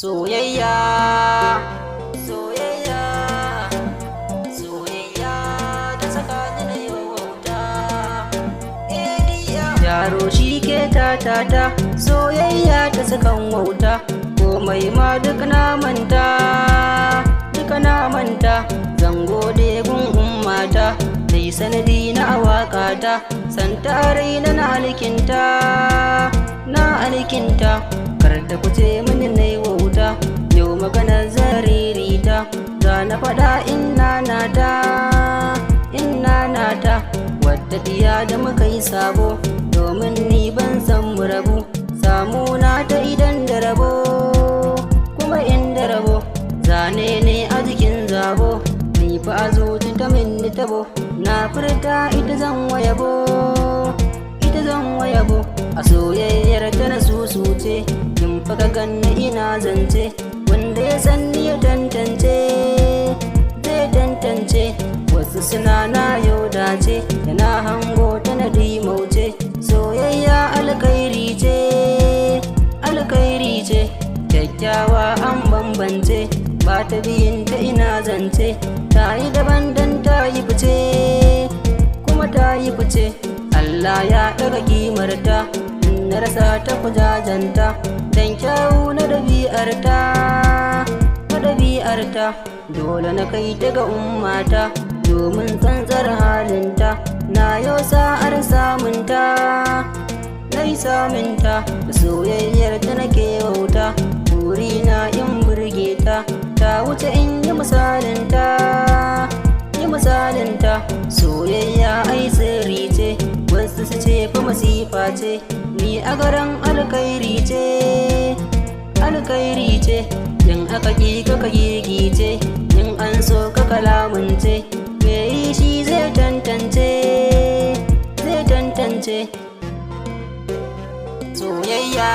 Soyayya, soyayya, soyayya ta saka ni na yi wauta. Yaro shi ke tatata, soyayya ta sakan wauta. Komai ma duk na manta, duka na manta. Zan gode gun ummata, dai sanadi na waƙata. Santa raina na alkinta, na alkinta. Kar da ku ce mini na yi wauta, yau maganar zaririta. Za na faɗa inna nata, inna nata. Wadda diya da muka yi sabo, domin ni ban san mu rabu. Samu na ta idan da rabo, kuma inda rabo. Zane ne a jikin zabo, ni fa a zuci ta minni tabo. Na furta ita zan wayabo, ita zan wayabo. A soyayyar ta na susuce, in fa ka ganni ina zance. Wanda ya san ni ya tantance, zai tantance. Wasu suna na yau dace, da na hango ta na mauce. Soyayya alkhairi ce, alkhairi ce. Kyakkyawa an bambance, ba ta biyin ta ina zance. Ta yi daban dan ta yi fice, kuma ta yi fice. Allah ya ɗaga kimarta, in na rasa ta kujajanta. Dan kyawu na ɗabi'arta, na ɗabi'arta. Dole na kai ta ga ummata, domin tsantsar halinta. Na yau sa'ar samunta, na yi samunta. Da soyayyar ta nake wauta, burina in burge ta. Ta wuce in yi misalinta, yi misalinta. Soyayya ai sirri ce, wasu su ce fa masifa ce. Ni a garan alkhairi ce, alkhairi ce. In aka ƙi ka ka gigice, in an so ka kalamunce. Me yi shi zai tantance, zai tantance. Soyayya.